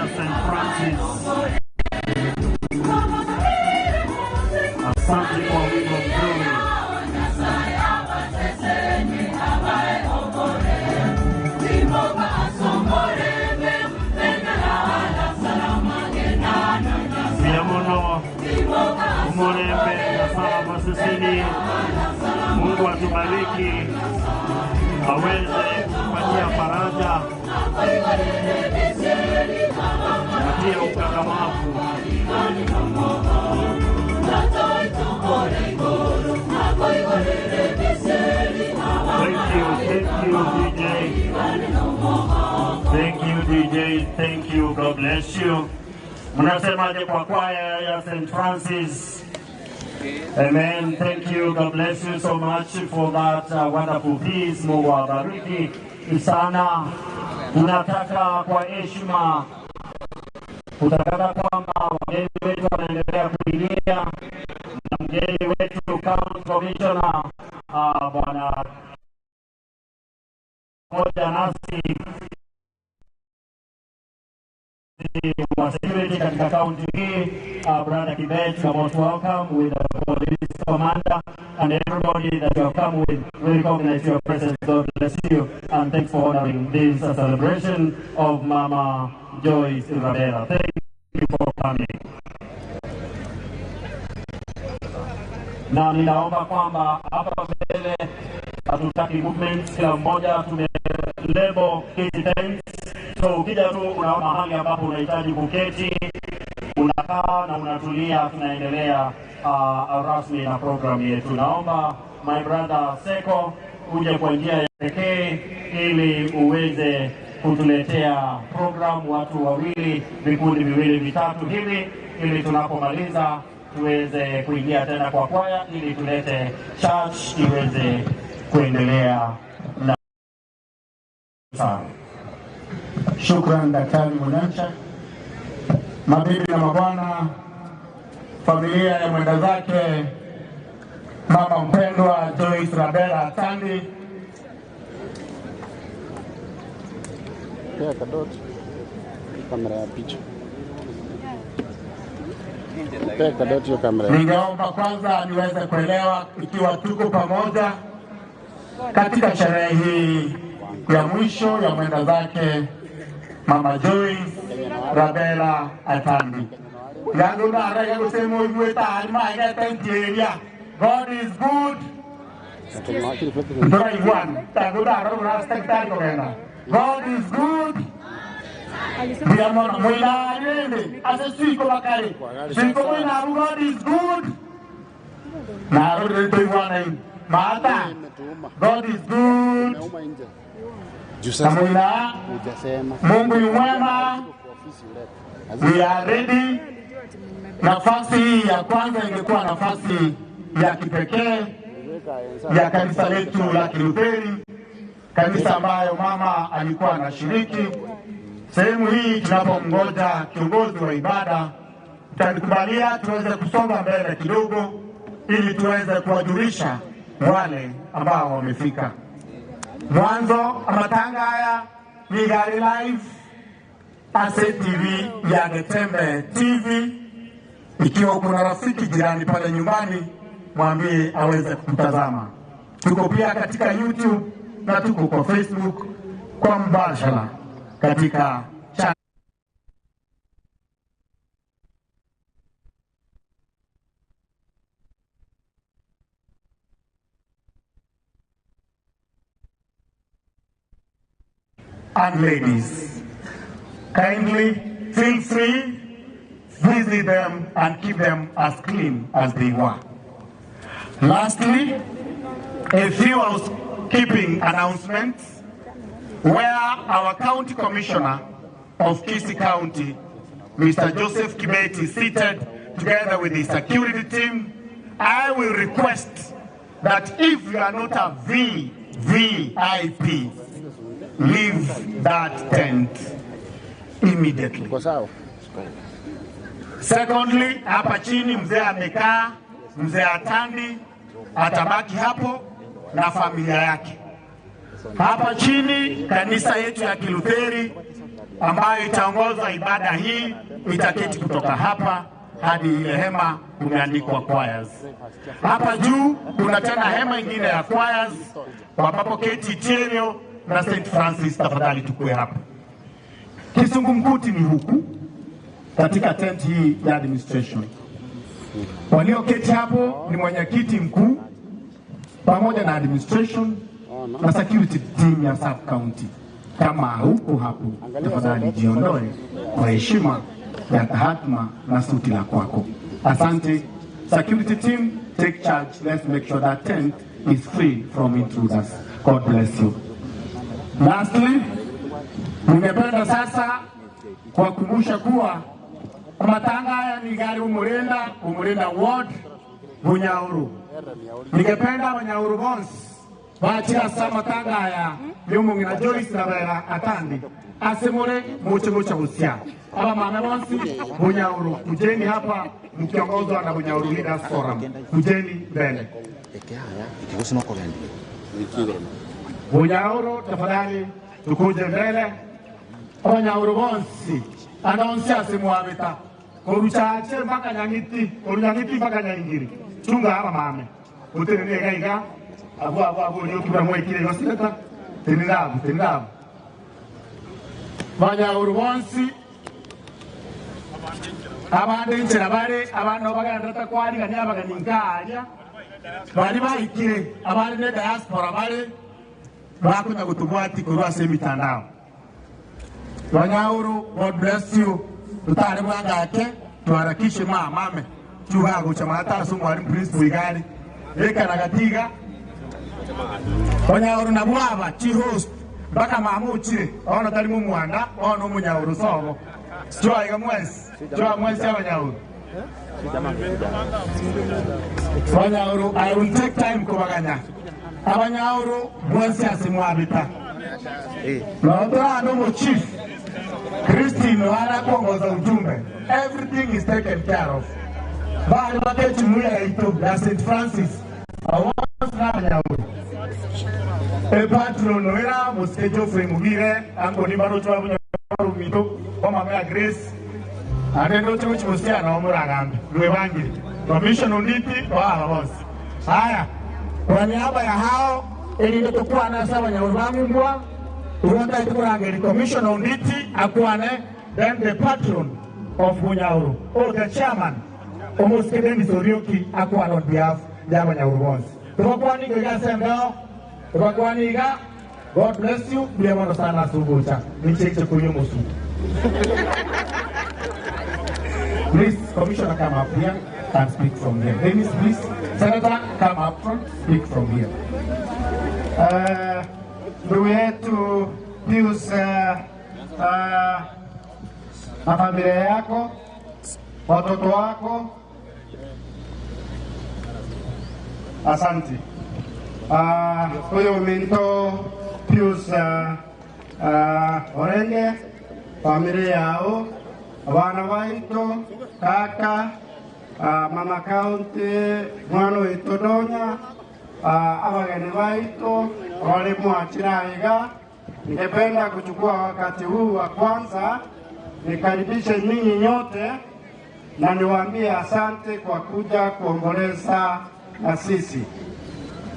St. Francis. Asante kwa wimbo mzuri. Siamono Umulembe na salama sisini. Mungu atubariki, aweze kupatia faraja na pia ukakamavu. Thank you DJ. Thank you DJ, thank you, God bless you. Mnasemaje kwa kwaya ya St. Francis? Amen. Thank you. God bless you so much for that wonderful piece. Mungu awabariki sana. Tunataka kwa heshima kutangaza kwamba wageni wetu wanaendelea kuingia, na mgeni wetu County Commissioner Bwana moja nasi wa security katika county hii, Brother Kibet, you are most welcome with the police commander and everybody that you have come with. We recognize your presence. God bless you and thanks for honoring this celebration of Mama Joyce Rabela. Thank you for coming. Na ninaomba kwamba hapa mbele hatutaki movements, kila mmoja tume label hizi tents. So ukija tu unaona mahali ambapo unahitaji kuketi, unakaa na unatulia. Tunaendelea rasmi na program yetu. Naomba my brother Seko uje kwa njia ya pekee ili uweze kutuletea program, watu wawili, vikundi viwili vitatu hivi, ili tunapomaliza tuweze kuingia tena kwa kwaya ili tulete church iweze kuendelea na sana. Shukran Daktari Munyacha. Mabibi na mabwana, familia ya mwenda zake mama mpendwa Joyce Rabela Atandi, Pea kadot kamera ya picha. Pea kadot hiyo kamera. Ningeomba kwanza niweze kuelewa ikiwa tuko pamoja katika sherehe hii ya mwisho ya mwenda zake Mama Joyce Rabela Atandi. God is good. God is good. God is good. God is good. Mungu ni mwema. We are ready. Nafasi hii ya kwanza ingekuwa nafasi ya kipekee ya kanisa letu la Kilutheri, kanisa ambayo mama alikuwa anashiriki. Sehemu hii tunapomngoja kiongozi wa ibada, tutanikubalia tuweze kusonga mbele kidogo ili tuweze kuwajulisha wale ambao wamefika. Mwanzo amatanga haya ni Gari Live Ase TV ya Getembe TV. Ikiwa kuna rafiki jirani pale nyumbani, mwambie aweze kutazama. Tuko pia katika YouTube na tuko kwa Facebook kwa mbashara katika and ladies. Kindly feel free, visit them and keep them as clean as they were. Lastly, a few housekeeping announcements where our County Commissioner of Kisii County, Mr. Joseph Kibeti, is seated together with his security team. I will request that if you are not a VVIP, leave that tent immediately. Secondly, hapa chini mzee amekaa, mzee Atandi atabaki hapo na familia yake. Hapa chini kanisa yetu ya Kilutheri ambayo itaongoza ibada hii itaketi kutoka hapa hadi ile hema kumeandikwa choirs. Hapa juu kuna tena hema ingine ya choirs ambapo KT na St. Francis, tafadhali tukue hapa. Kisungumkuti ni huku katika tent hii ya administration. Walioketi hapo ni mwenyekiti mkuu pamoja na administration na security team ya sub county. Kama huko hapo, tafadhali jiondoe kwa heshima ya hatma na suti la kwako. Asante. Security team, take charge. Let's make sure that tent is free from intruders. God bless you. Lastly, ningependa sasa kuwakumbusha kuwa matanga haya ni gari Umurenda, Umurenda Ward, Bunyauru. Ningependa Banyauru bonsi bachira sa matanga haya yomongina Joyce na Bera atandi asemore muche muche usia. Aba mama bonsi Bunyauru, kujeni hapa mkiongozwa na Bunyauru Leaders Forum. Kujeni mbele. Bunyauru tafadhali tukuje mbele. Abanyauru bonsi anonsi asimuabeta koruchache mpaka Nyang'iti, korunyang'iti mpaka Nyang'iri. Chunga hapa mame. Utenene gaiga abu abu abu nyo kibra mwekire yosileta tenirabu tenirabu. Banyauru bonsi abande nchera bare abano baganda kwari ganya baganinkaria bari bahikire abari ne diaspora bare bakunya gutubwati kurwase mitandao. Banyauru, God bless you. Tutare mwangake tuharakishe mame tuhago chamata so mwalimu Prince Wigari eka nagatiga. Banyauru na mwaba chi host mpaka mamuchire ona tali mu mwanda ona omunyauru sobo chwa mwesi chwa mwesi abanyauru. Banyauru, I will take time kubaganya. Abanyauru mwesi asimwabita. Naotoa no chief Christine wala kuongoza ujumbe. Everything is taken care of. Bali wakati muya ito ya St. Francis. Awanza na Banyauru. E patron wera musike Geoffrey Mugire ango ni baro chwa Bunyauru mito kwa mama ya Grace. Arendo chuchi musia na omuragambe. Rwebangiri. Commission Onditi wa boss. Haya. Kwa niaba ya hao ili ndio tukua na sawa Banyauru bangu mbwa. Uwanda ikurangeri Commission Onditi akuane then the patron of Bunyauru or the chairman Omoske Dennis Orioki akuane on behalf ya Banyauru bonsi. Tubakwani ga sembao, tubakwani ga. God bless you. Bwana sana subucha. Nicheche kunyo musu. Please, Commissioner, come up here and speak from here. Dennis, please. Senator, come up front, speak from here. Ndugu yetu Pius na familia yako, watoto wako, asante. Huyo minto Pius Orenge, familia yao, wana waito, kaka, mama county, mwana wetu Donya, abageni waito, walimu wa Chiraiga. Ningependa kuchukua wakati huu wa kwanza nikaribishe ninyi nyote na niwaambie asante kwa kuja kuomboleza na sisi.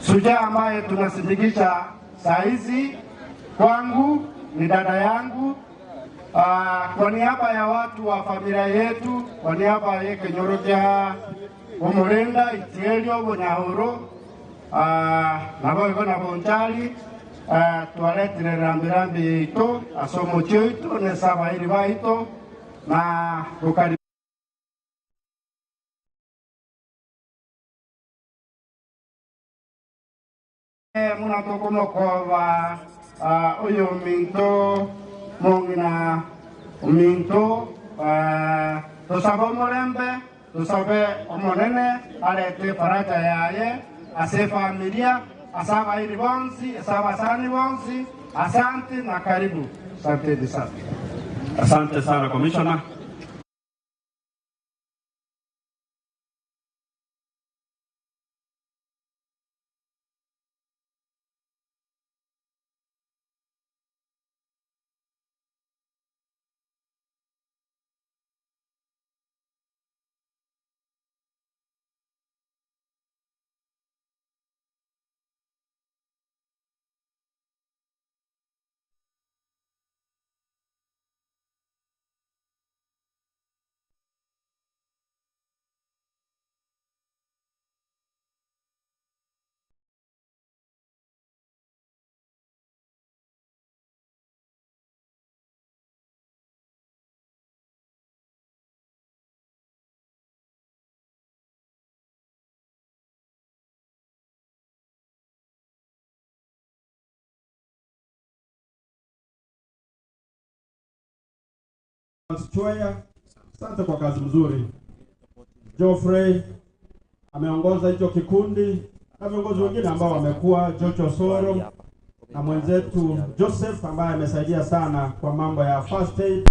Shujaa ambaye tunasindikisha saa hizi kwangu ni dada yangu. Kwa niaba ya watu wa familia yetu, kwa niaba ya Kenyoroja Umurenda Itielio Bunyauru nabo na Bonchali, tuwaletire rambirambi ito asomo chetu ne sabairi baito na tukari muna tokomokova uyo minto mongina minto tusabe omulembe tusabe omonene alete faraja yaye ase familia asabairi bonsi asabasani bonsi. Asante na karibu. Asante sana. Asante sana Commissioner. Chweya, asante kwa kazi mzuri. Geoffrey ameongoza hicho kikundi na viongozi wengine ambao wamekuwa, Jocho Soro na mwenzetu Joseph ambaye amesaidia sana kwa mambo ya first aid.